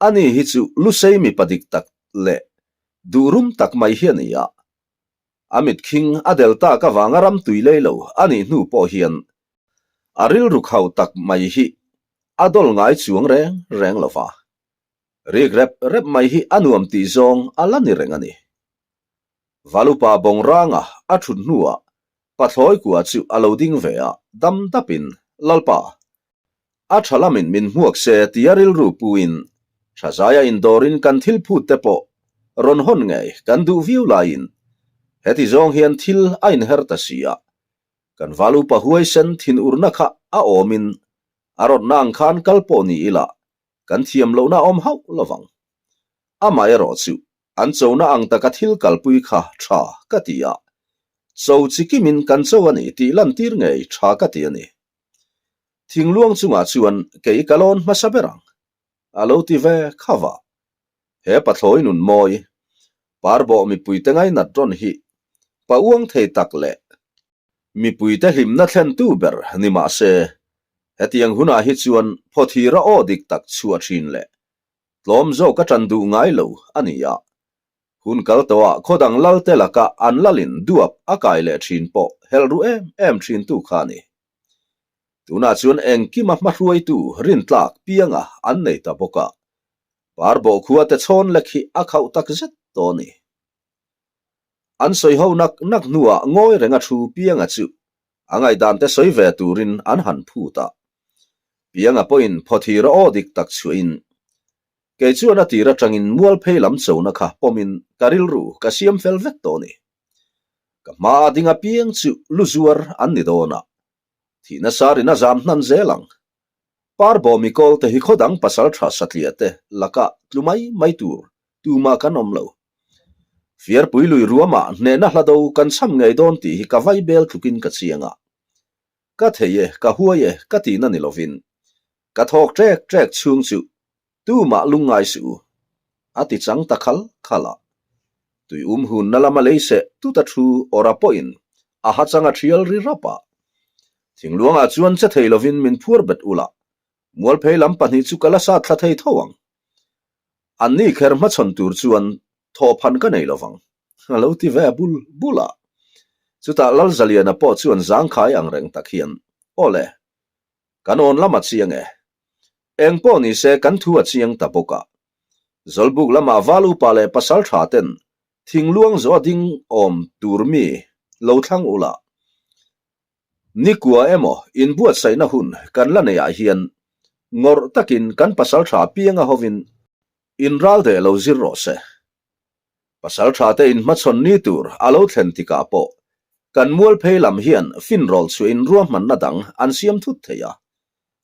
Speaker 1: Ani hi chu Lusei mipa dik tak leh duhrum tak mai hi a ni a. A mitkhing a del tak avanga ram tui lei lo a nih hnu pawh hian a rilru khau tak mai hi a dawl ngai chuang reng reng lo va. Rik rep rep mai hi a nuam tih zawng a la ni reng a ni. Valupa Bawngranga a thut hnuah Pathlawi kua chu a lo ding ve a, dam dapin, Lalpa, a tha lamin min hmuak se tia rilru puin thazaia indawrin kan thil phut te pawh rawn hawn ngei kan duh viau laiin heti zawng hian thil a inher ta si a, kan Valupa huaisen thinurna kha a awmin a rawtna ang khan kal pawh ni ila kan thiam lohna awm hauh lovang. Amaherawh chu an chona ang taka thil kalpui kha tha ka ti a, cho chi kimin kan cho a ni tih lantir ngei tha ka ti a ni. Thingluang chungah chuan kei ka lawn hmasa ber ang, a lo ti ve kha va. He pathlawi nun mawi, parbawh mipuite ngainat rawn hi pa uang thei tak leh Mipuite hlimna thlentu ber ni mah se, hetiang hunah hi chuan phawthira aw dik tak chhuah thin leh tlawm zawk a tan duh ngai lo a ni a. Hun kal tawhah khaw dang lalte laka an lalin duap a kai leh thin pawh helh ru em em thintu kha a ni. Tunah chuan engkima hmahruaitu rintlak pianga an nei ta bawk a, Parbawh khuate chhawn lek hi a khauh tak zet tawh a ni. An sawi ho nak nak hnuah ngawi renga thu Pianga chu a ngaihdan te sawi ve turin an han phut a. Pianga pawhin phawthira aw dik tak chhuahin, Kei chuan a tir atangin mualphei lam chona kha pawmin ka rilru ka siam fel vek tawh a ni. Ka hmaa ding apiang chu lu zuar an ni dawn a, thihna sarin a zam hnan zel ang. Parbawmi kawlte hi khaw dang pasal tha satliah te lakah tlu mai mai tur tumah kan awm lo. Fiarpui lui ruamah hnehna hla do kan cham ngei dawn tih hi ka vai bel tlukin ka chiang a. Ka thei e, ka huai e ka tihna ni lovin ka thawk ṭek ṭek chhung chu Tumah lungngai suh u, a ti chang ta khal khal a. Tui um hunna lama lei seh tuta thu awra pawhin a ha chang a thial ri rap a. Thingluangah chuan che thei lovin min phuar bet ula, Mualphei lam pahnih chu ka la sat thla thei tho ang. Anni kher hmachhawn tur chuan thawhphan ka nei lovang, a lo ti ve bul bul a. Chutah Lalzaliana pawh chuan zangkhai ang reng tak hian, Aw le, Kan awn lam a chiang e. Eng pawh ni se kan thu a chiang ta bawk a. Zawlbuk lamah val upa leh pasal tha ten thingluang zawh a ding awm tur mi lo thlang ula. Nikua emaw inbuatsaihna hun kan la neih ah hian ngawrh takin kan pasal tha pianga hovin inral deh lo zir rawh se. Pasal tha te inhmachhawn ni tur a lo thlen tikah pawh kan mualphei lam hian finrawl chhuahin ruahmanna dang an siam thut thei a.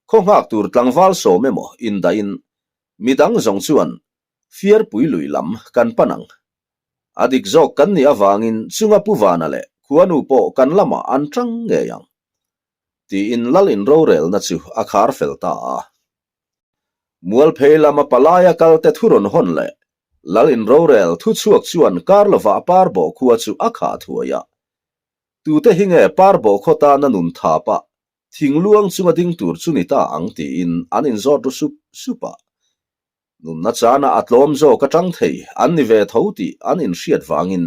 Speaker 1: Khaw nghak tur tlangval sawm emaw indahin midang zawng chuan Fiarpui lui lam kan pan ang. A dik zawk kan nih avangin chunga Pu Vana leh khuanu pawh kan lamah an tang ngei ang, tiin Lal in rorelna chu a khar fel ta a. Mualphei lama palaia kalte thu rawn hawn leh Lal in rorel thu chhuak chuan kar lovah Parbawh khua chu a khah thuai a. Tute hi nge Parbawh khaw tana nun thapa thing luang chunga ding tur chu ni ta ang tiin an inzawt ru sup sup a. Nunna chana a tlawm zawk atang thei an ni ve tho tih an inhriat vangin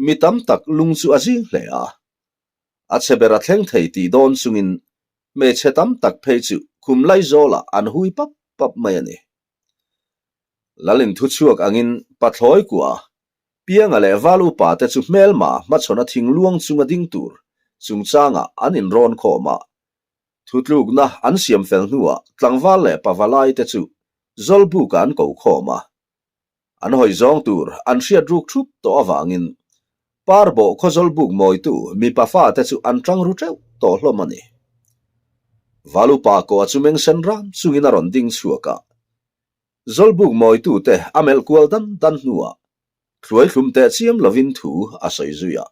Speaker 1: mi tam tak lung chu a zing hle a. A chhe ber a thleng thei tih dawn chungin hmeichhe tam tak phei chu khum laizawlah an hui pap pap mai a ni. Lalin thuchhuak angin pathlawi kua Pianga leh Val upa te chu hmelma hmachhawn a thing luang chunga ding tur chungchangah an inrawn khawm a. Thutlukna an siam fel hnuah tlangval leh pavalai te chu Zawlbukah an ko khawm a. An hawi zawng tur an hriat ruk thup tawh avangin Parbawh khaw Zawlbuk mawitu mipa fate chu an tang ru teuh tawh hlawm a ni. Val upa kawh chu meng sen ram chungin a rawn ding chhuak a. Zawlbuk mawitute a melh kual dan dan hnuah thluai thlum teh chiam lovin thu a sawi zui a.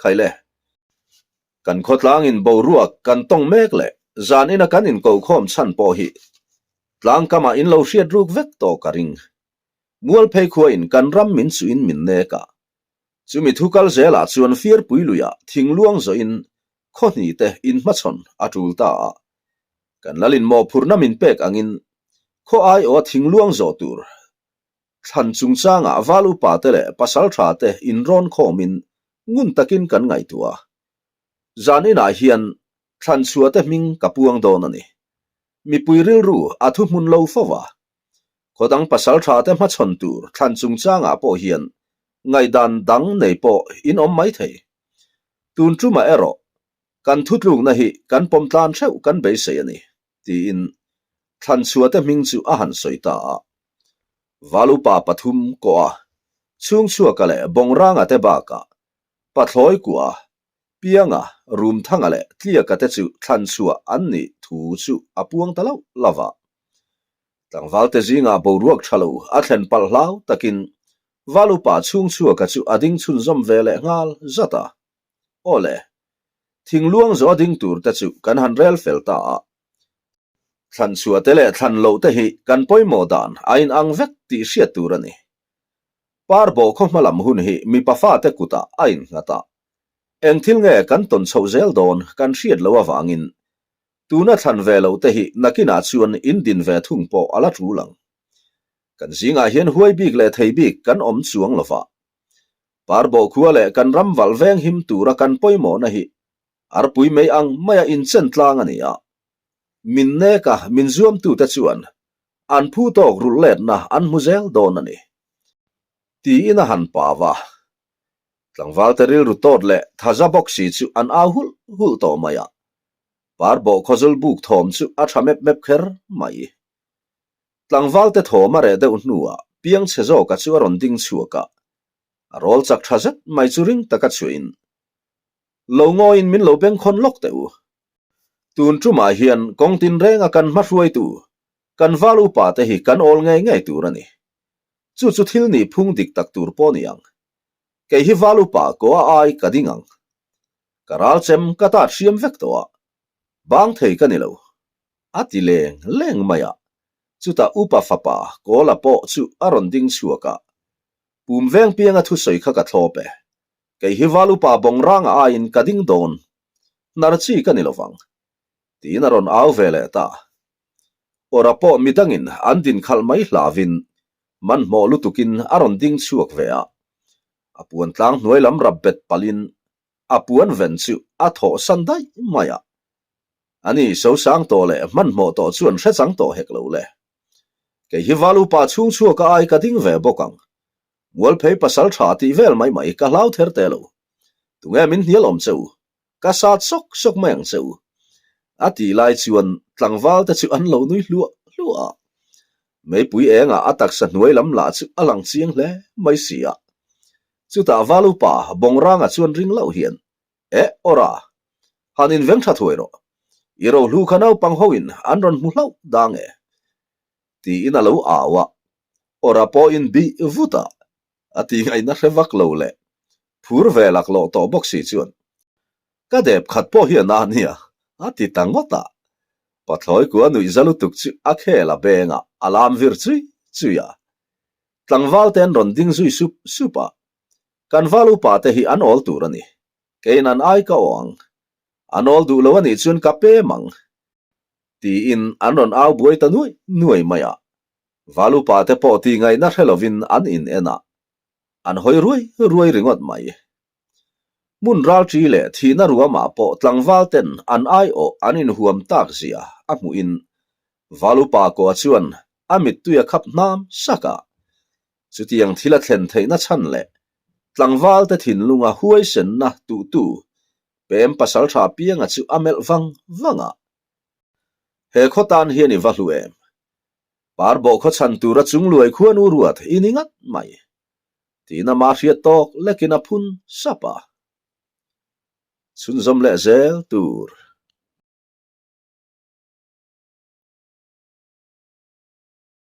Speaker 1: Khaile! Kan khawtlangin boruak kan tawng mek leh zan ina kan inkokhawm chhan pawh hi tlangkamah in lo hriat ruk vek tawh ka ring. Mualphei khuain kan ram min chuhin min nek a. Chumi thu kal zelah chuan Fiarpui luiah thingluang zawhin khaw hnih te inhmachhawn a tul ta a. Kan lalin mawhphurhna min pek angin khaw aiawha thingluang zawh tur Thlan chungchangah val upa te leh pasal tha te inrawn khawmin ngun takin kan ngaihtuah a. Zan inah hian thlan chhuah te hming ka puang dawn a ni. Mipui rilru a thu hmun lo fo va. Khaw dang pasal tha te hmachhawn tur thlan chungchangah pawh hian ngaihdan dang nei pawh in awm mai thei. Tun tumah erawh kan thutlukna hi kan pawm tlan theuh kan beisei a ni. Tiin Thlanchhuate hming chu a han sawi ta a. Valupa pathum kawh a, Chhungchhuaka leh Bawngranga te bakah Pathlawi kuah a, Pianga, Rumthanga leh Tliaka te chu Thlanchhuah an nih thu chu a puang ta lauh lauh a. Tlangvalte zingah boruak tha lo a thlen palh hlau takin Valupa Chhungchhuaka chu a ding chhunzawm ve leh nghal zat a. Aw le, thingluang zawh a ding tur te chu kan han rel fel ta a. Thlan chhuah te leh thlan loh te hi kan pawimawh dan a inang vek tih hriat tur a ni. Parbawh khaw hma lam hun hi mipa fate kutah a innghat a. Eng thil nge kan tawn chhoh zel dawn kan hriat loh avangin tuna thlan ve loh te hi nakinah chuan indin ve thung pawh a la tul ang. Kan zingah hian huai bik leh thei bik kan awm chuang lova. Parbawh khua leh kan ram valh veng him tura kan pawimawhna hi arpui mai ang maia inchen tlang a ni a. Min neka min zuamtute chuan an phu tawk rulh letna an hmu zel dawn a ni. Tiin a han pau a. Tlangvalte rilru tawt leh thaza bawk si chu an au hulh hulh tawh mai a. Parbawh khawzul buk thawm chu a tha mep mep kher mai. Tlangvalte thawm a reh deuh hnuah piang chhe zawka chu a rawn ding chhuak a, a rawl chak tha zet mai chu ring taka chhuahin, Lo ngawiin min lo bengkhawn lawk teh u. Tun tumah hian kawng tinrenga kan hmahruaitu, kan val upa te hi kan awl ngei ngei tur a ni. Chu chu thil nih phung dik tak tur pawh ni ang. Kei hi val upa kaw a ai ka ding ang. Ka ral chem ka tat hriam vek tawh a, bang thei ka ni lo. A ti leng leng mai a, chutah upa fapa Kawla pawh chu a rawn ding chhuak a, Pum veng pianga thusawi kha ka thlawp e, kei hi val upa Bawngranga aiin ka ding dawn, hnar chi ka ni lovang, tiin a rawn au ve leh ta. Awra pawh midangin an din khalh mai hlavin hmanhmawh lutukin a rawn ding chhuak ve a, a puan tlang hnuai lam rap bet palhin a puan ven chu a thawh san daih mai a. Ani sosang tawh leh hmanhmawh tawh chuan hre chang tawh hek lo le. Kei hi val upa chhung chhuaka ai ka ding ve bawk ang. Mualphei pasal tha tih vel mai mai ka hlau ther te lo. Tunge min hnial awm che u? Ka sat sawk sawk mai ang che u. A tih lai chuan tlangval te chu an lo nui hluah hluah a. Meipui engah a taksa hnuai lam lah chu a lang chiang hle mai si a. Chutah val upa Bawngranga chuan ring loh hian Eh, awra! Han inveng tha thuai rawh. I rohlu kha naupang hoin an rawn hmu hlauh dang e. Tiin a lo au a. Awra pawhin bih vut a. A tih ngaihna hre vak lo leh phur ve laklawh tawh bawk si chuan ka dep khat pawh hi a na nia a ti ta ngawt a. Pathlawi kua nuih za lutuk chu a khel a bengah a lam vir chui chui a. Tlangval te an rawn ding zui sup sup a. Kan val upa te hi an awl tur a ni. Keiin an ai ka aw ang. An awl duh lo a nih chuan ka pem ang. Tiin an rawn au buai ta nuai nuai mai a. Val upa te pawh tih ngaihna hre lovin an in en a. An hawi ruai ruai ringawt mai. Hmun ralṭi leh thihna ruamah pawh tlangval ten an aiawh an inhuam tak zia a hmuhin Val upa kawh chuan a mittui a khap hnam sak a. Chutiang thil a thlen theihna chhan leh tlangval te thinlunga huaisenna tuhtu pem pasalṭha pianga chu a melh vang vang a. He khaw tan hian i va hlu em? Parbawh khaw chhan tura chungluai khuanu ruat i ni ngat mai. Tiin ama hriat tawk lekin a phun sap a. Chhunzawm leh zel tur.